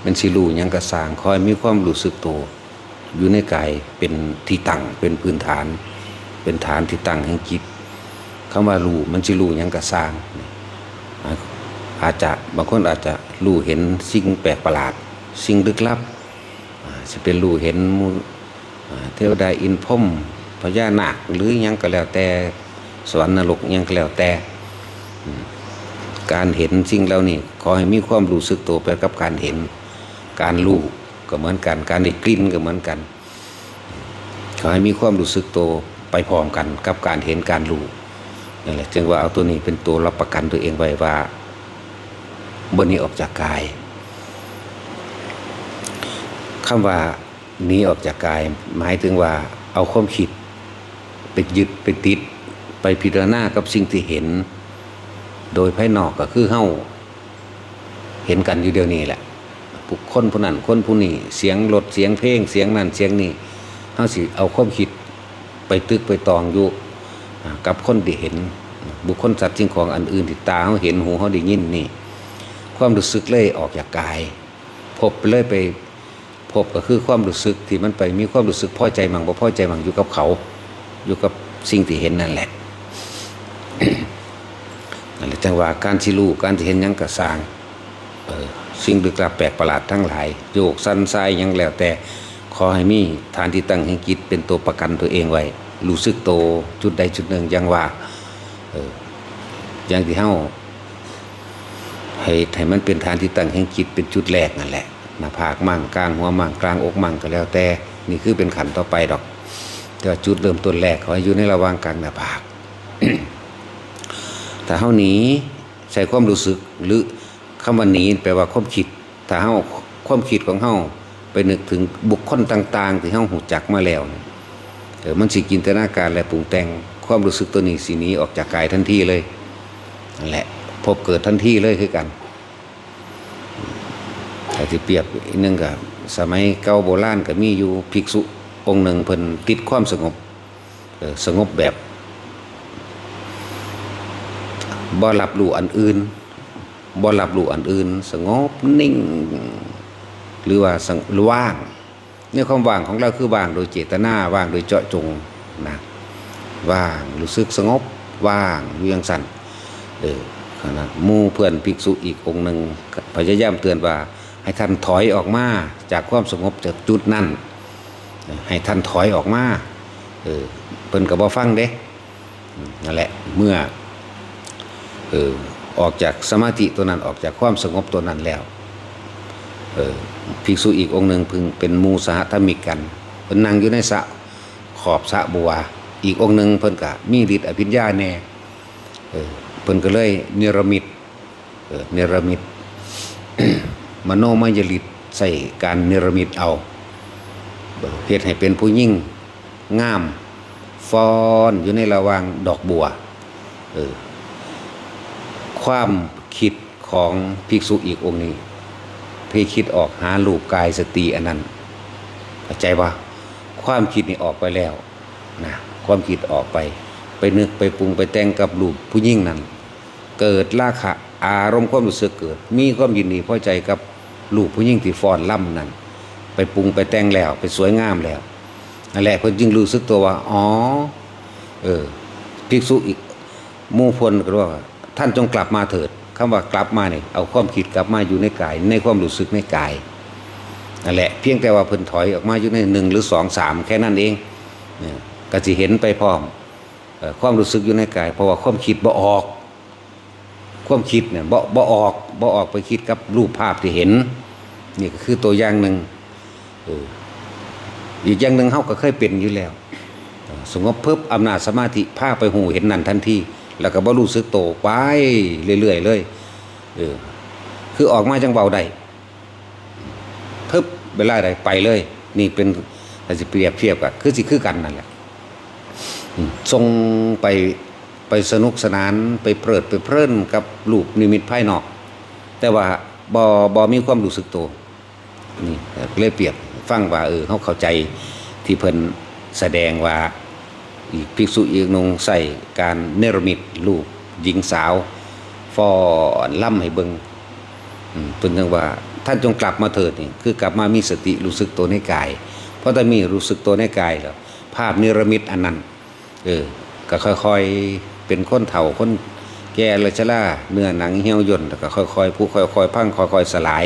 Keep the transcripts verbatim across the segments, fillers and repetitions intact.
มันสิรู้หยังก็ซ่าง ขอให้มีความรู้สึกโตอยู่ในกายเป็นที่ตั้ง เป็นพื้นฐาน เป็นฐานที่ตั้งแห่งจิต คำว่ารู้ มันสิรู้หยังก็ซ่าง อาจจะ บางคนอาจจะรู้เห็นสิ่งแปลกประหลาด สิ่งลึกลับ อ่า สิเป็นรู้เห็นหมู่ อ่า เทวดาอินทร์พรหม พญานาค หรือหยังก็แล้วแต่ สวรรค์นรกหยังก็แล้วแต่ อืม การเห็นสิ่งเหล่านี้ ขอให้มีความรู้สึกโตไปกับการเห็น การรู้ก็เหมือนกัน การได้กลิ่นก็เหมือนกัน ขอให้มีความรู้สึกโตไปพร้อมกันกับการเห็นการรู้ นั่นแหละ จึงว่าเอาตัวนี้เป็นตัวรับประกันตัวเองไว้ว่า บ่หนีออกจากกาย คำว่าหนีออกจากกาย หมายถึงว่าเอาความคิดไปยึดไปติด ไปพิจารณากับสิ่งที่เห็น โดยภายนอกก็คือเฮาเห็นกันอยู่เดี๋ยวนี้แหละ ผู้คนผู้นั้นคนผู้นี้ เสียงรถ เสียงเพลง เสียงนั่นเสียงนี่ เฮาสิเอาความคิดไปตึกไปตองอยู่ อ่า กับคนที่เห็น บุคคลสัตว์สิ่งของอันอื่นที่ตาเฮาเห็น หูเฮาได้ยินนี่ ความรู้สึกเลยออกจากกาย ภพเลยไป ภพก็คือความรู้สึกที่มันไปมีความรู้สึกพอใจมั่งบ่พอใจมั่งอยู่กับเขา อยู่กับสิ่งที่เห็นนั่นแหละ นั่นแหละ จังว่าการสิรู้ การสิเห็นหยังก็ซ่าง เออ สิ่งลึกลับแปลกประหลาดทั้งหลาย โยกสั่นสายหยังแล้วแต่ ขอให้มีฐานที่ตั้งแห่งจิตเป็นตัวประกันตัวเองไว้ รู้สึกโตจุดใดจุดหนึ่ง อย่างว่า เออ อย่างที่เฮา ให้ ให้มันเป็นฐานที่ตั้งแห่งจิตเป็นจุดแรกนั่นแหละ หน้าผากมั่ง กลางหัวมั่ง กลางอกมั่งก็แล้วแต่ นี่คือเป็นขั้นต่อไปดอก แต่ว่าจุดเริ่มต้นแรกขอให้อยู่ในระหว่างกลางหน้าผาก ถ้าเฮาหนี ใส่ความรู้สึก หรือคำว่าหนีแปลว่าความคิด ถ้าเฮา ความคิดของเฮาไปนึกถึงบุคคลต่างๆ ที่เฮารู้จักมาแล้วเนี่ย เออ มันสิจินตนาการและปรุงแต่ง ความรู้สึกตัวนี้สิหนีออกจากกายทันทีเลย นั่นแหละ ภพเกิดทันทีเลยคือกัน ถ้าสิเปรียบอีกหนึ่งก็ สมัยเก่าโบราณก็มีอยู่ภิกษุองค์หนึ่ง เพิ่นติดความสงบ เออ สงบแบบ บ่รับรู้อันอื่น บ่รับรู้อันอื่น สงบนิ่ง หรือว่าสง- ว่าง ในความว่างของลาวคือว่างโดยเจตนา ว่างโดยเจาะจงนะ ว่าง รู้สึกสงบ ว่างอยู่จั่งซั้น เออ ขณะหมู่เพื่อนภิกษุอีกองค์หนึ่งพยายามเตือนว่า ให้ท่านถอยออกมาจากความสงบจากจุดนั้น ให้ท่านถอยออกมา เออ เพิ่นก็บ่ฟังเด้ นั่นแหละ เมื่อ เออ ออกจากสมาธิตัวนั้น ออกจากความสงบตัวนั้นแล้ว เออ ภิกษุอีกองค์หนึ่ง เพิ่งเป็นหมู่สหธรรมิกกัน เพิ่นนั่งอยู่ในสระ ขอบสระบัว อีกองค์หนึ่งเพิ่นก็มีฤทธิ์อภิญญาแน่ เออ เพิ่นก็เลยเนรมิต เออ เนรมิต มโนมยฤทธิ์ ใส่การเนรมิตเอา เออ เฮ็ดให้เป็นผู้หญิงงาม ฟ้อนอยู่ในระหว่างดอกบัว เออ ความคิดของภิกษุอีกองค์นี้ ไปคิดออกหารูปกายสตรีอันนั้น เข้าใจบ่ ความคิดนี่ออกไปแล้วนะ ความคิดออกไป ไปนึกไปปรุงไปแต่งกับรูปผู้หญิงนั้น เกิดราคะ อารมณ์ความรู้สึกเกิด มีความยินดีพอใจกับรูปผู้หญิงที่ฟ้อนรำนั้น ไปปรุงไปแต่งแล้ว ไปสวยงามแล้ว นั่นแหละ เพิ่นจึงรู้สึกตัวว่า อ๋อ เออ ภิกษุอีกหมู่เพิ่นก็ว่า ท่านจงกลับมาเถิด คำว่ากลับมานี่ เอาความคิดกลับมาอยู่ในกาย ในความรู้สึกในกาย นั่นแหละ เพียงแต่ว่าเพิ่นถอยออกมาอยู่ในหนึ่งหรือสอง สาม แค่นั้นเอง เนี่ย ก็สิเห็นไปพร้อม เอ่อ ความรู้สึกอยู่ในกาย เพราะว่าความคิดบ่ออก ความคิดเนี่ยบ่ บ่ออก บ่ออกไปคิดกับรูปภาพที่เห็น นี่ก็คือตัวอย่างหนึ่ง เออ อีกอย่างหนึ่งเฮาก็เคยเป็นอยู่แล้ว เออ สงบปุ๊บ อำนาจสมาธิพาไปฮู้เห็นนั่นทันที แล้วก็บ่รู้สึกโต ไปเรื่อยๆเลย เออ คือออกมาจั่งเว้าได้ ปุ๊บ เวลาใดไปเลย นี่เป็น ถ้าสิเปรียบเทียบก็คือสิคือกันนั่นแหละ อืม ส่งไป ไปสนุกสนาน ไปเพลิดไปเพลินกับรูปนิมิตภายนอก แต่ว่าบ่ บ่มีความรู้สึกโต นี่เลยเปรียบฟังว่า เออ เฮาเข้าใจที่เพิ่นแสดงว่า อีกภิกษุอีกองค์หนึ่งใส่การเนรมิตรูปหญิงสาว ฟ้อนรำให้เบิ่ง อืม เพิ่นจั่งว่า ท่านจงกลับมาเถิดนี่ คือกลับมามีสติรู้สึกตัวในกาย เพราะถ้ามีรู้สึกตัวในกายแล้ว ภาพนิรมิตอันนั้น เออ ก็ค่อยๆ เป็นคนเฒ่าคนแก่เลยชรา เนื้อหนังเหี่ยวย่น แล้วก็ค่อยๆ ผุ ค่อยๆ พัง ค่อยๆ สลาย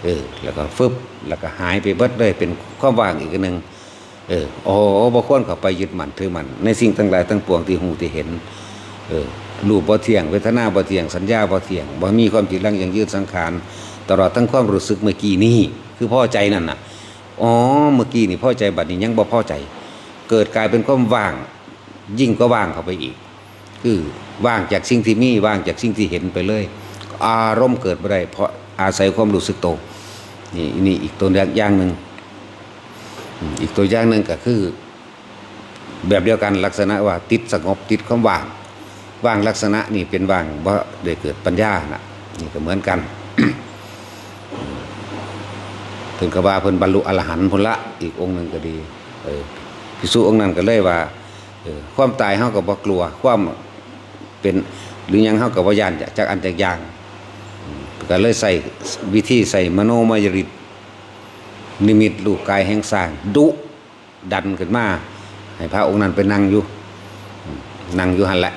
เออ แล้วก็ฟึบ แล้วก็หายไปเบิดเลย เป็นความว่างอีกอันหนึ่ง เออ โอ้โห บ่ควรเข้าไปยึดมั่นถือมั่นในสิ่งทั้งหลายทั้งปวงที่ฮู้ที่เห็น เออ รูปบ่เที่ยง เวทนาบ่เที่ยง สัญญาบ่เที่ยง บ่มีความจีรังยั่งยืน สังขาร ตลอดทั้งความรู้สึกเมื่อกี้นี้ คือพอใจนั่นน่ะ อ๋อ เมื่อกี้นี่พอใจ บัดนี้ยังบ่พอใจ เกิดกลายเป็นความว่าง ยิ่งกว่าว่างเข้าไปอีก คือว่างจากสิ่งที่มี ว่างจากสิ่งที่เห็นไปเลย อารมณ์เกิดบ่ได้ เพราะอาศัยความรู้สึกโต นี่ นี่อีกตัวอย่างหนึ่ง อืม อีกตัวอย่างหนึ่งก็คือ แบบเดียวกัน ลักษณะว่าติดสงบ ติดความว่าง ว่างลักษณะนี่เป็นว่างบ่ได้เกิดปัญญาน่ะ นี่ก็เหมือนกัน เพิ่นก็ว่าเพิ่นบรรลุอรหันต์พุ้นละ อีกองค์หนึ่งก็ดี เออ ภิกษุองค์นั้นก็เลยว่า เออ ความตายเฮาก็บ่กลัว ความเป็นหรือหยังเฮาก็บ่ย้านจักอันจักอย่าง อืม ก็เลยใช้วิธีใช้มโนมยฤทธิ์ นิมิตรูปกายแห่งช้าง ดุดันขึ้นมา ให้พระองค์นั้นไปนั่งอยู่ อืม นั่งอยู่หั่นแหละ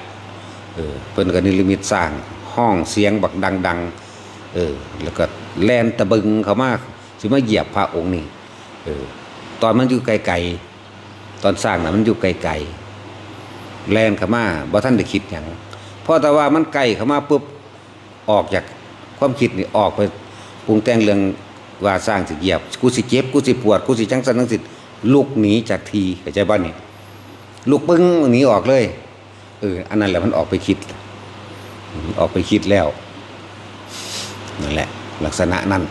เออ เพิ่นก็นิมิตช้าง ฮ้องเสียงบักดังๆ เออ แล้วก็แล่นตะบึงเข้ามา สิมาเหยียบพระองค์นี่ เออ ตอนมันอยู่ไกลๆ ตอนช้างน่ะมันอยู่ไกลๆ แล่นเข้ามา บ่ทันได้คิดหยัง พอแต่ว่ามันใกล้เข้ามาปุ๊บ ออกจากความคิดนี่ ออกไปปรุงแต่งเรื่องว่าช้างสิเหยียบ กูสิเจ็บ กูสิปวด กูสิจังซั่นจังซี้ ลุกหนีจากที่ เข้าใจบ่นี่ ลุกปึ้งหนีออกเลย เออ อันนั้นแหละมันออกไปคิด ออกไปคิดแล้ว นั่นแหละ ลักษณะนั้น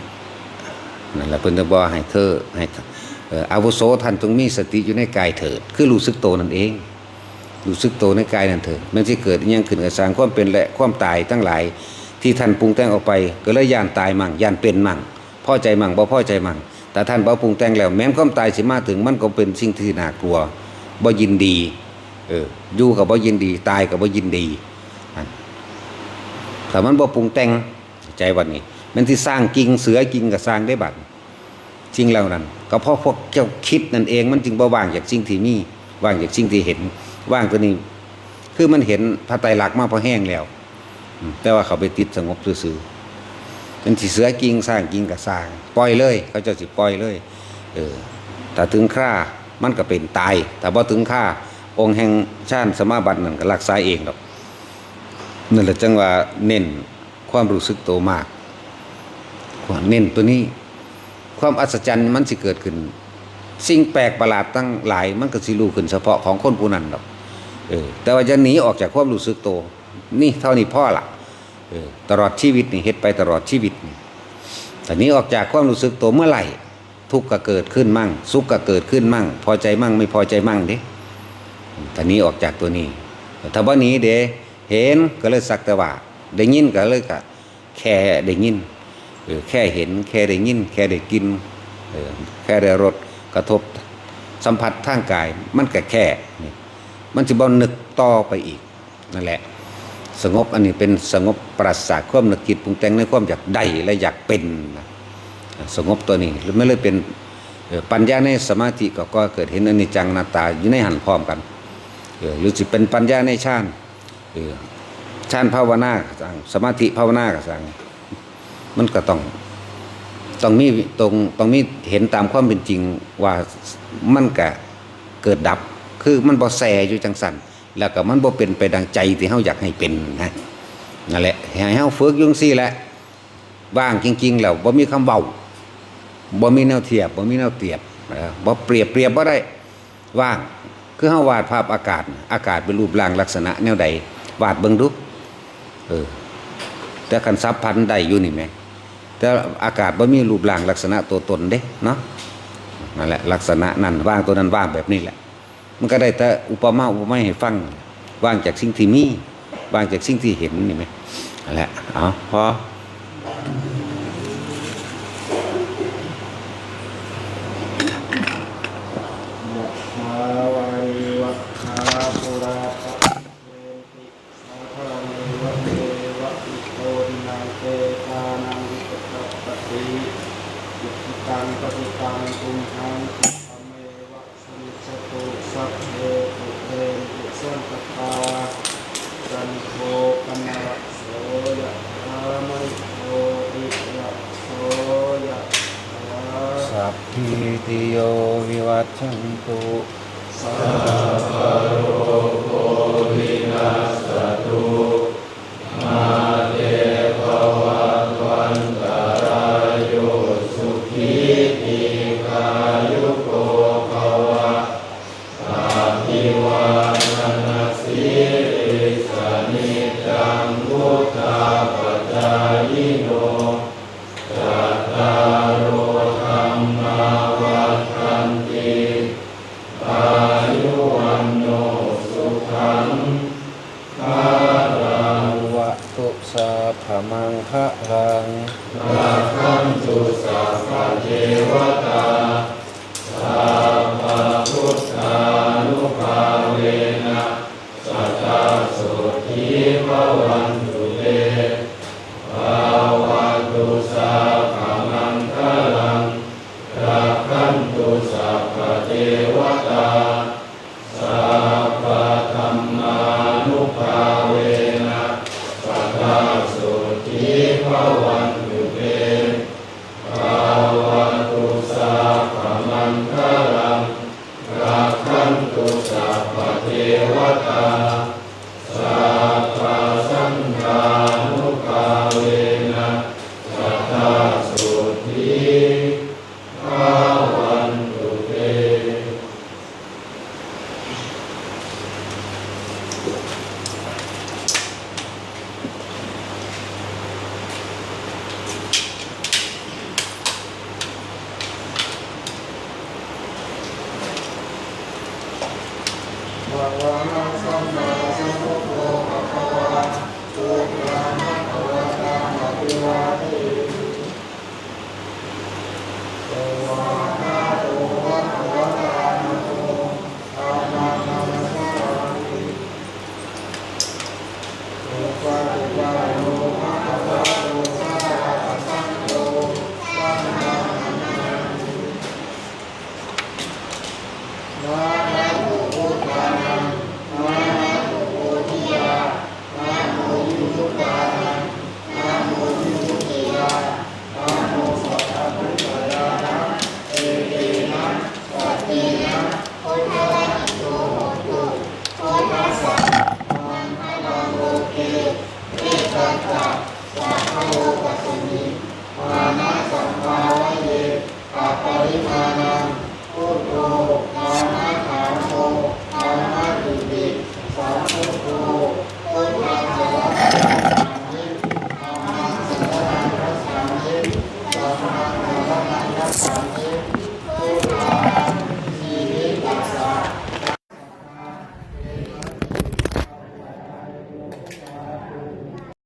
นั่นแหละเพิ่นจะบอกให้เธอ ให้ เอ่อ อาวุโสท่านจงมีสติอยู่ในกายเถิด คือรู้สึกโตนั่นเอง รู้สึกโตในกายนั่นเถิด แม้นสิเกิดอิหยังขึ้นก็ซ่าง ความเป็นและความตายทั้งหลาย ที่ท่านปรุงแต่งออกไป ก็เลยย้านตายมั่ง ย้านเป็นมั่ง พอใจมั่ง บ่พอใจมั่ง แต่ท่านบ่ปรุงแต่งแล้ว แม้นความตายสิมาถึง มันก็เป็นสิ่งที่น่ากลัว บ่ยินดี เออ อยู่ก็บ่ยินดี ตายก็บ่ยินดี นั่น ถ้ามันบ่ปรุงแต่ง ใจวันนี้ แม้นสิซ่างกิ่งเสือกิ่งก็ซ่างได้บัด สิ่งเหล่านั้น ก็เพราะพวกเจ้าคิดนั่นเอง มันจึงบ่ว่างจากสิ่งที่มี ว่างจากสิ่งที่เห็น ว่างตัวนี้ คือมันเห็นพระไตรลักษณ์มาพอแห้งแล้ว อืม แต่ว่าเขาไปติดสงบซื่อๆ แม้นสิเสือกิ่งซ่างกิ่งก็ซ่าง ปล่อยเลย เขาเจ้าสิปล่อยเลย เออ ถ้าถึงครา มันก็เป็นตาย ถ้าบ่ถึงครา องค์แห่งฌานสมาบัตินั่นก็รักษาเองดอก นั่นแหละจังว่าเน้นความรู้สึกโตมาก เน้นตัวนี้ ความอัศจรรย์มันสิเกิดขึ้น สิ่งแปลกประหลาดทั้งหลายมันก็สิรู้ขึ้นเฉพาะของคนผู้นั้นดอก เออ แต่ว่าจะหนีออกจากความรู้สึกโต นี่เท่านี้พอละ เออ ตลอดชีวิตนี่ เฮ็ดไปตลอดชีวิตนี่ ถ้าหนีออกจากความรู้สึกโตเมื่อไหร่ ทุกข์ก็เกิดขึ้นมั่ง สุขก็เกิดขึ้นมั่ง พอใจมั่ง ไม่พอใจมั่งเด้ ถ้าหนีออกจากตัวนี้ ถ้าบ่หนีเด้ เห็นก็เลยสักแต่ว่า ได้ยินก็เลยก็แค่ได้ยิน เออ แค่เห็น แค่ได้ยิน แค่ได้กลิ่น เออ แค่ได้รสกระทบสัมผัสทางกาย มันก็แค่นี่ มันสิบ่นึกต่อไปอีก นั่นแหละ สงบอันนี้เป็นสงบปราศจากความนึกคิดปรุงแต่งในความอยากได้และอยากเป็นนะ สงบตัวนี้ มันเลยเป็น เอ่อ ปัญญาในสมาธิก็ ก็เกิดเห็นอนิจจังอนัตตาอยู่ในหั้นพร้อมกัน เออ หรือสิเป็นปัญญาในฌาน เออ ฌานภาวนาก็ซ่าง สมาธิภาวนาก็ซ่าง มันก็ต้อง ต้องมี ต้อง ต้องมีเห็นตามความเป็นจริงว่ามันก็เกิดดับ คือมันบ่แซ่อยู่จังซั่น แล้วก็มันบ่เป็นไปดังใจที่เฮาอยากให้เป็นนะ นั่นแหละ ให้เฮาฝึกอยู่จั่งซี้แหละ ว่างจริงๆ แล้วบ่มีคำเว้า บ่มีแนวเทียบ บ่มีแนวเปรียบ เออ บ่เปรียบ เปรียบบ่ได้ ว่าง คือเฮาวาดภาพอากาศ อากาศเป็นรูปร่างลักษณะแนวใด วาดเบิ่งดู เออ แต่คันสัพพันธ์ได้อยู่นี่แหม แต่อากาศบ่มีรูปร่างลักษณะตัวตนเด้เนาะ นั่นแหละ ลักษณะนั้น ว่างตัวนั้น ว่างแบบนี้แหละ มันก็ได้แต่อุปมาอุปไมยให้ฟัง ว่างจากสิ่งที่มี ว่างจากสิ่งที่เห็นนี่แหม นั่นแหละ เอา พอ ยะถาวาริวะหาปูราปะริปูเรนติสาคาริวะเอวะอิโตทินังเปตานังอุปกัปปติ Parittaṃ tumhaṃ khippameva samijjhatu, sabbe pūrentu saṅkappā, cando paṇṇaraso yathā, maṇi jotiraso yathā. Sabbītiyo vivajjantu, sabbarogo vinassatu, mā te bhavatvantarāyo, sukhī dīghāyuko bhava. Abhivādanasīlissa niccaṃ vuḍḍhāpacāyino, cattāro dhammā vaḍḍhanti, āyu vaṇṇo sukhaṃ balaṃ. Bhavatu sabbamaṅgalaṃ, rakkhantu sabbadevatā, sabbabuddhānubhāvena, sadā sotthī bhavantu te. Bhavatu sabbamaṅgalaṃ, rakkhantu sabbadevatā, sabbadhammānubhāvena, sadā sotthī bhavantu te. Bhavatu sabbamaṅgalaṃ, rakkhantu sabbadevatā, sabbasaṅghānubhāvena, sadā sotthī bhavantu te. Arahaṃ sammāsambuddho bhagavā, buddhaṃ bhagavantaṃ abhivādemi. Svākkhāto bhagavatā dhammo, dhammaṃ namassāmi. Supaṭipanno bhagavato sāvakasaṅgho, saṅghaṃ namāmi. Namatthu buddhānaṃ, namatthu bodhiyā, namo nibbuttānaṃ, namo vimutiyā, namo sabbadukkhayānaṃ, etena saccena buddharadhiṭṭho hotu. Buddhassa samaṃ dhammaṃ loke, vijjassa sabbalokassmiṃ, mānasaṃ bhāvaye aparimāṇaṃ. Buddho dhammadhammo dhammadditi saṅgho, buddhaṃ saraṇaṃ gacchāmi, dhammaṃ saraṇaṃ gacchāmi, saṅghaṃ saraṇaṃ gacchāmi, buddhaṃ